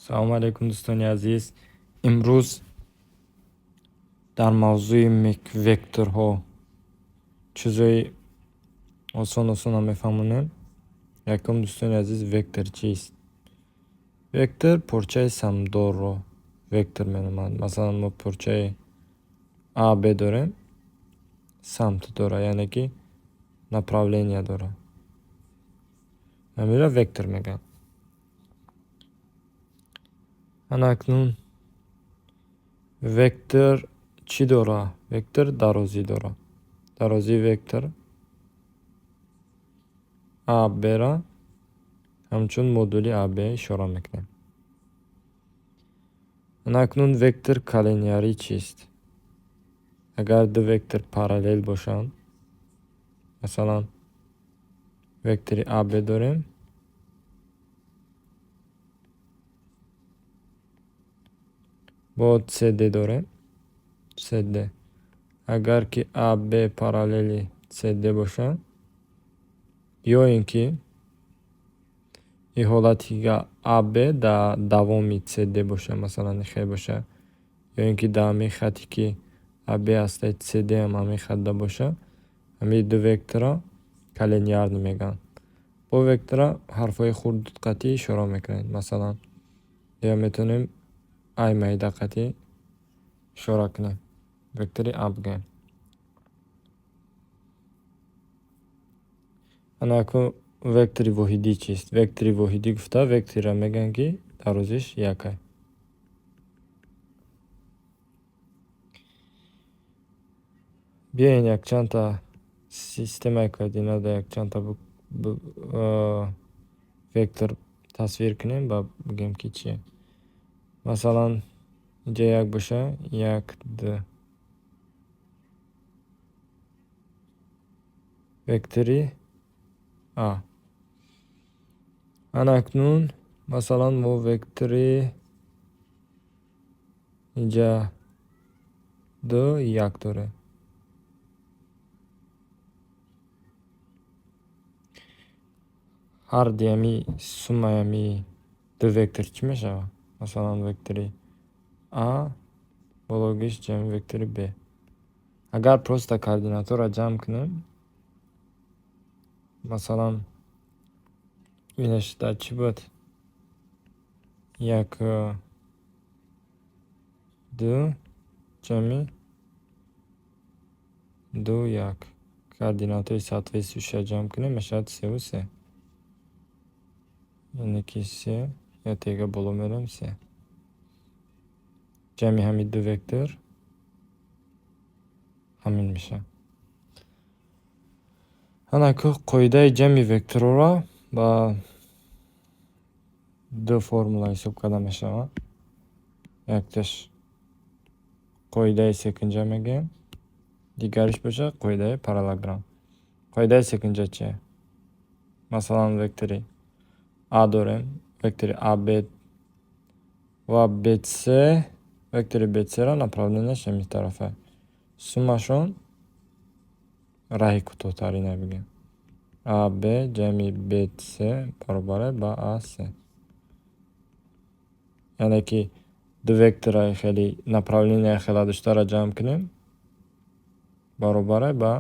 Салому алайкум, дӯстони азиз. Имрӯз дар мавзӯи векторҳо чизҳои осон осонро мефаҳмонем. Якум, дӯстони азиз, вектор чист? Вектор порчаи самтдорро вектор меноманд. Масалан, мо порчаи АБ дорем, самт дора, яъне ки направление дора. Ҳаминро вектор мегӯянд. Ана акнун вектор чӣ дора? Вектор дарозӣ дора. Дарозии вектор АБ-ра ҳамчун модули АБ ишора мекунем. Ана акнун вектор коллинеарӣ чист? Агар ду вектор параллел бошанд, масалан, вектори АБ дорем, бо CD дорем, CD. Агар ки АБ параллели CD бошад, ё ин ки ин ҳолати АБ дар давоми CD бошад, масалан, хел бошад, ё ин ки дар ҳамин хате ки АБ ҳастаи CD ҳам ҳамин хатда бошад, ҳамин ду вектора коллинеарни мегӯянд. Бо вектора ҳарфҳои хурд қатъӣ ишора мекунем. Масалан, ё метавонем ай майда қатъӣ ишора кунем. Вектори А бигӯем. Ана акнун вектори воҳидӣ чист? Вектори воҳидӣ гуфта векторро мегӯянд, ки дарозиш якай. Биёед, якчандта системаи координатда якчандта вектор тасвир кунем ва бигӯем, ки чие. Масалан, инҷа як боша, як, ду. Вектори А. Ана акнун, масалан, мо вектори инҷа ду, як дорем. Ҳар ди ҳами суммаи ҳами ду вектор чӣ мешавад? Масалан, вектори А бологиш ҷамъи вектори Б. Агар просто координатҳоро ҷамъ кунем, масалан, инаш дар чӣ буд? Як, ду ҷамъи ду, як. Координатҳои соответствующиро ҷамъ кунем, мешавад севу се. Яъне ки се, я тега боло мерем, се. Ҷамъи ҳамин ду вектор ҳамин мешавад. Ана қоидаи ҷамъи векторҳоро ба ду формула ҳисоб карда мешавад. Якташ қоидаи секунҷа мегӯем, дигариш бошад қоидаи параллелограмм. Қоидаи секунҷа чие? Масалан, вектори А дорем, вектори АБ ва БС, вектори БС-ро направленияш ҳамин тарафа. Суммашон раҳи кӯтоҳтарина бигӯем. АБ ҷамъи БС баробар ба АС. Яъне ки ду вектора хеле направления хела доштаро ҷамъ кунем, баробар ба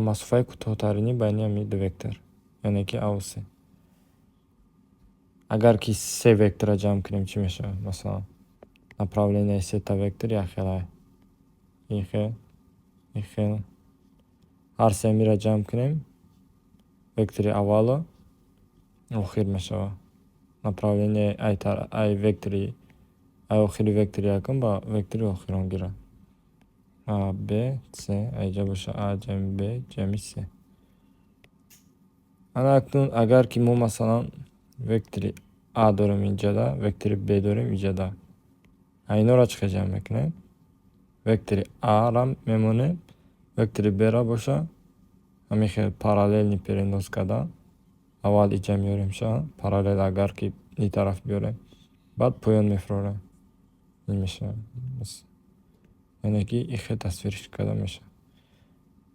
масофаи кӯтоҳтарини байни ҳамин ду вектор, яъне ки А С. Агар ки се вектора ҷамъ кунем, чӣ мешавад? Масалан, направленияи сета вектор якхела. Ин хел, ин хел. Ҳар се ҳаминро ҷамъ кунем, вектори аввалу охир мешавад. Направленияи ай вектори ай охири вектори якум ба вектори охирон гирад. А, Б, С, айҷа боша А ҷамъи Б ҷамъи С. Ана акнун агар ки мо, масалан, вектори А дорем инҷада, вектори Б дорем инҷада. Инҳоро чӣ хел ҷамъ мекунем? Вектори А-ра мемонем, вектори Б-ра боша ҳамин хел параллельный перенос карда, аввал инҷа меорем ша, параллел агар ки ин тараф биёрем, баъд поён мефурорем. Ин мешавад. Яъне ки ин хел тасвирш карда мешавад.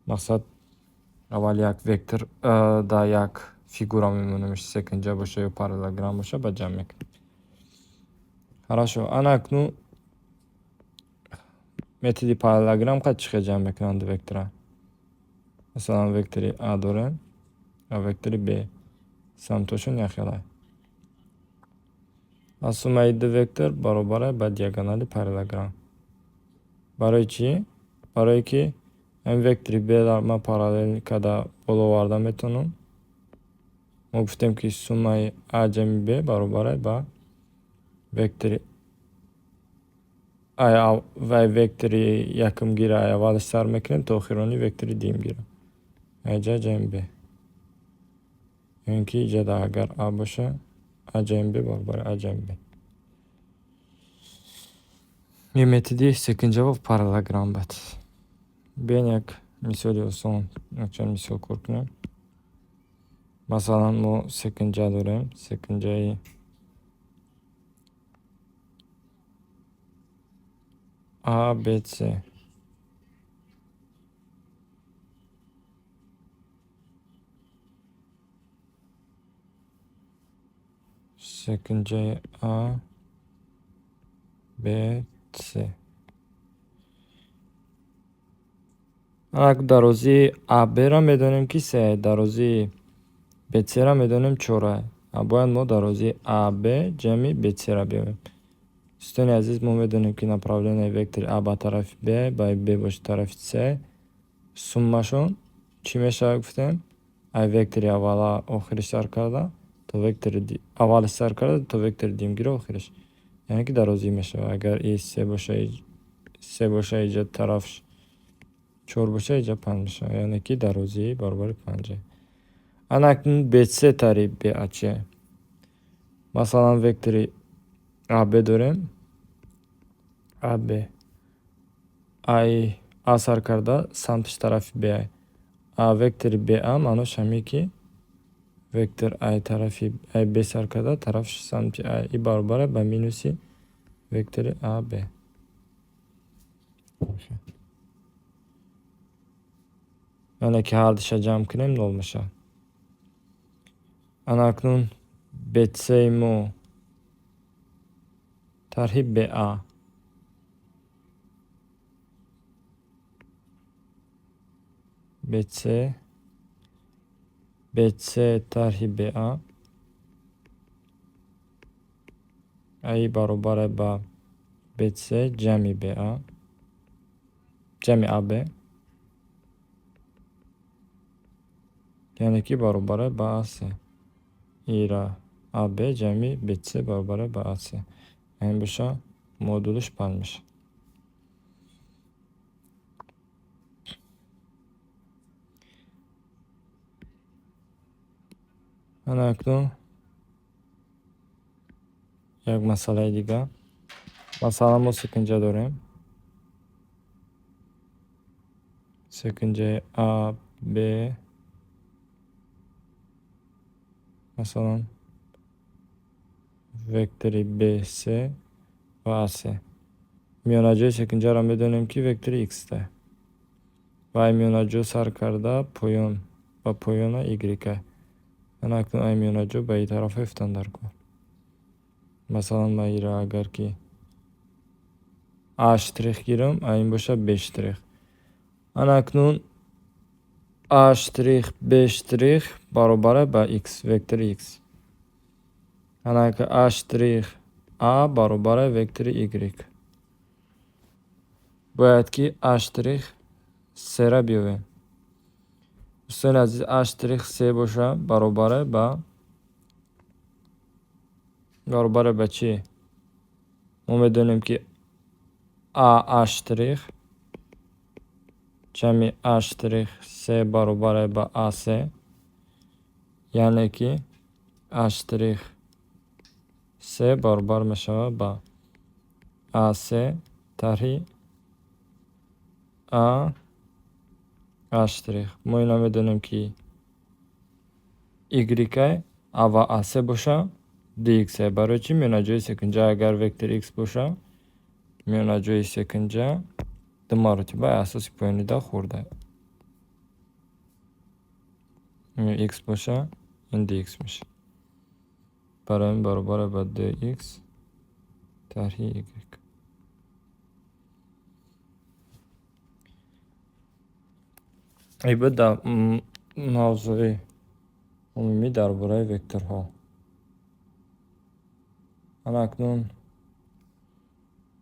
Мақсад, аввал як вектор дар як Фигура мемонемш, секунҷа боша ё параллелограмм боша, ба ҷамъ мекунем. Хорошо, ана акнун методи параллелограмм қад чӣ хел ҷамъ мекунанд ду вектора? Масалан, вектори А дорем ва вектори Б. Самтҳошон якхела. Аз суммаи ду вектор баробар ба диагонали параллелограмм. Барои чӣ? Барое ки ҳамин вектори Б-ро ман параллел карда боло оварда метавонам. Мо гуфтем, ки суммаи А ҷамъи Б баробар ба вектори вай вектори якумгира ай аввалаш сар мекунем то охирони вектори дуюмгира. Айҷа ҷамъи Б. Ё ин ки иҷода агар А боша, А ҷамъи Б баробари А ҷамъи Б. Ин методи секунҷа ва параллелограмм буд. Биён як мисоли осон, якчанд мисол кор кунем. Масалан, мо секунҷа дорем, секунҷаи А, Б, С. Секунҷаи А, Б, С. Анак дарозии АБ-ро медонем, ки се, дарозии БС-ро медонем, чора. Бояд мо дарозии АБ ҷамъи БС-ро биёбем. Дӯстони азиз, мо медонем, ки направление вектори А ба тарафи Б, ба Б бошад тарафи С. Суммашон чӣ мешавад, гуфтем? Ай вектори аввала охириш сар карда то вектори аввалиш сар карда то вектори дуюмгира охириш. Яъне ки дарозӣ мешавад. Агар и се боша, се боша, иҷа тарафш чор боша, иҷа панҷ мешавад. Яъне ки дарозии баробари панҷ. Ана акнун БС тари БА чия? Масалан, вектори АБ дорем. АБ. Ай А сар карда самтиш тарафи Б. А вектори БА маънош ҳамин, ки вектор ай тарафи ай Б сар карда тарафш самти А и баробар ба минуси вектори АБ. Яъне ки ҳардуша ҷамъ кунем, нол мешавад. Ана акнун БС-и мо тарҳи БА. БС, БС тарҳи БА ай баробар ба БС ҷамъи БА ҷамъи АБ, яъне ки баробар ба АС. Ира АБ ҷамъи БС баробар ба АС. Ҳамин боша, модулиш панҷ мешавад. Ана акнун як масъалаи дигар. Масалан, мо секунҷа дорем. Секунҷаи А, Б, масалан, вектори БС ва АС. Миёнаҷои секунҷаро медонем, ки вектори Х ва ай миёнаҷо сар карда поён ба поёна Y. Ана акнун ай миёнаҷо ба ин тараф рафтан дар кор. Масалан, ман ира агар ки А штрих гирам, а ин боша Б штрих. Ана акнун А штрих Б штрих баробар ба Х, вектори Х. Ана А штрих А баробар вектори Y. Бояд ки А штрих С-ра биёбем. Дӯстони азиз, А штрих С боша баробар ба чӣ? Мо медонем, ки А А штрих ҷамъи А штрих С баробар ба АС, яъне ки А штрих С баробар мешавад ба АС тарҳи А А штрих. Мо ина медонем, ки Y А ва АС боша дх. Барои чӣ? Миёнаҷои секунҷа агар вектор Х боша, миёнаҷои секунҷа ду маротиба асоси поёнида хурда. Х боша, Ин dx мешавад. Барои ин баробар ба dx тарҳи y. Ин буд мавзӯи умумӣ дар бораи векторҳо. Ана акнун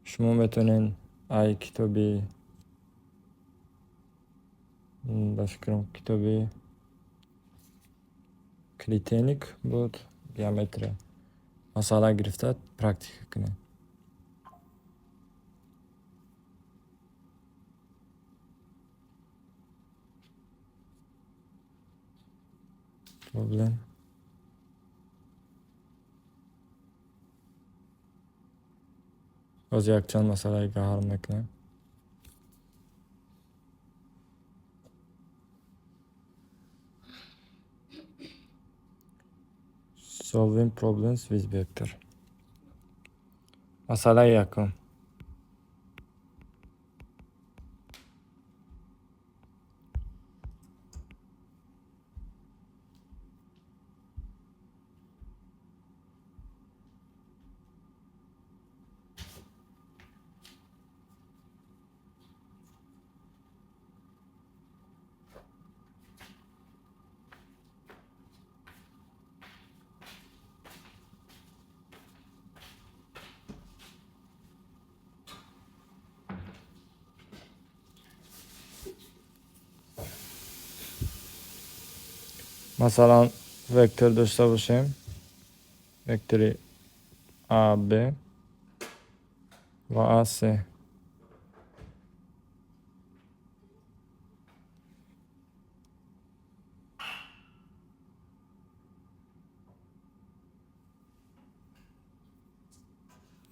шумо метавонед ай китоби, ба фикрам, китоби Клитеник буд, геометрия, масъала гирифта практика кунед. Проблем. Боз якчанд масъалаи ҳал мекунем. Solving problems with vector. Масъалаи якум. Масалан, вектор дошта бошем, вектори АБ ва АС.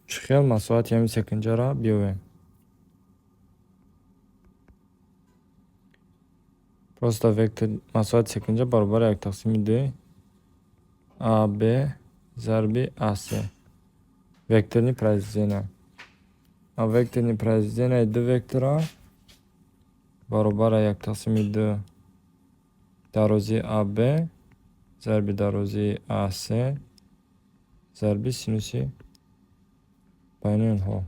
Чӣ хел масоҳати ҳамин секунҷаро биёбем? Просто вектор масоҳати секунҷа баробари як тақсими ду АБ зарби АС. Векторни произведения. А векторни произведенияи ду вектора баробара як тақсими ду дарозии АБ зарби дарозии АС зарби синуси байни онҳо.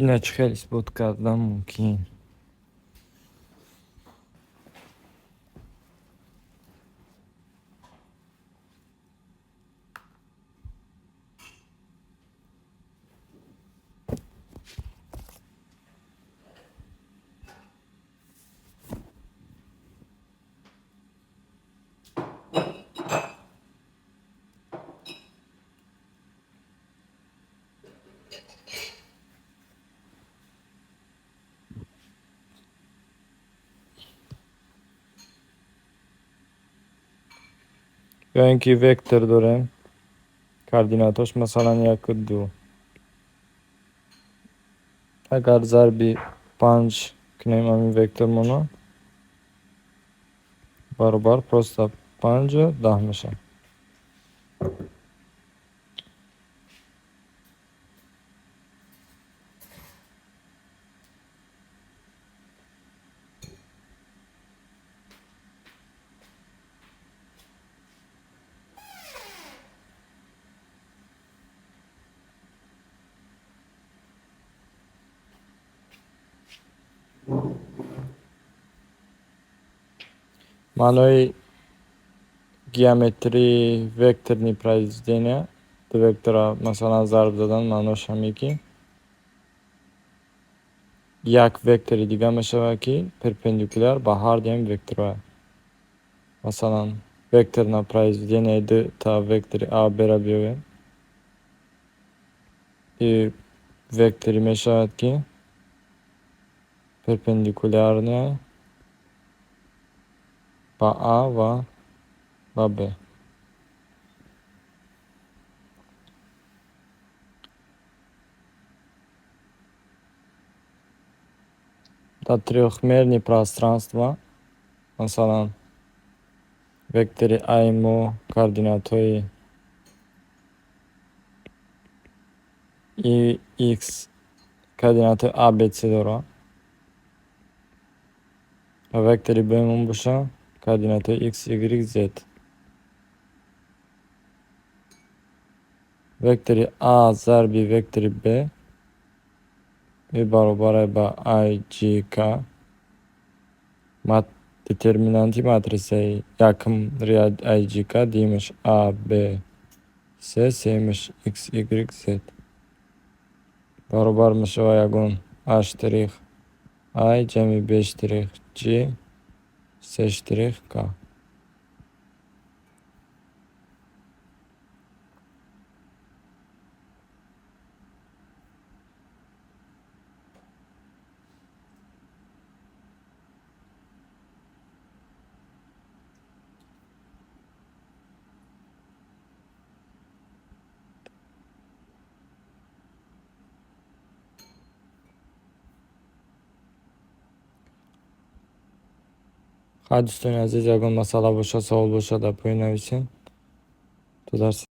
Ина чӣ хел исбот кардан мумкин? Ё ин ки вектор дорем, координатош масалан яку ду. Агар зарби панҷ кунем ҳамин вектормонро, баробар просто панҷу даҳ мешавад. Маънои геометрии векторни произведения, ду вектора масалан зарб задан, маънош ҳаме ки як вектори дига мешавад, ки перпендикуляр ба ҳар дуями векторҳояд. Масалан, векторна произведенияи дута вектори А Б-ро биёбем. И вектори мешавад, ки перпендикулярне ба А ва ба Б. Дар трёхмерный пространство, масалан, вектори А мо координатҳои и x, координатҳои А, Б, С дорад. Ва вектори Б-мон боша координатаҳои x, y, z. Вектори А зарби вектори Б баробар ба I, J, K. Детерминанти матрисаи якум I, J, K, дуюмаш A, B, C, сеюмаш X, Y, Z. Баробар мешавад ягон A штрих I ҷамъи B штрих J, C штрих K. Хай, дӯстони азиз, ягон масъала бошад, савол бошад, дар поён нависед. То дарси.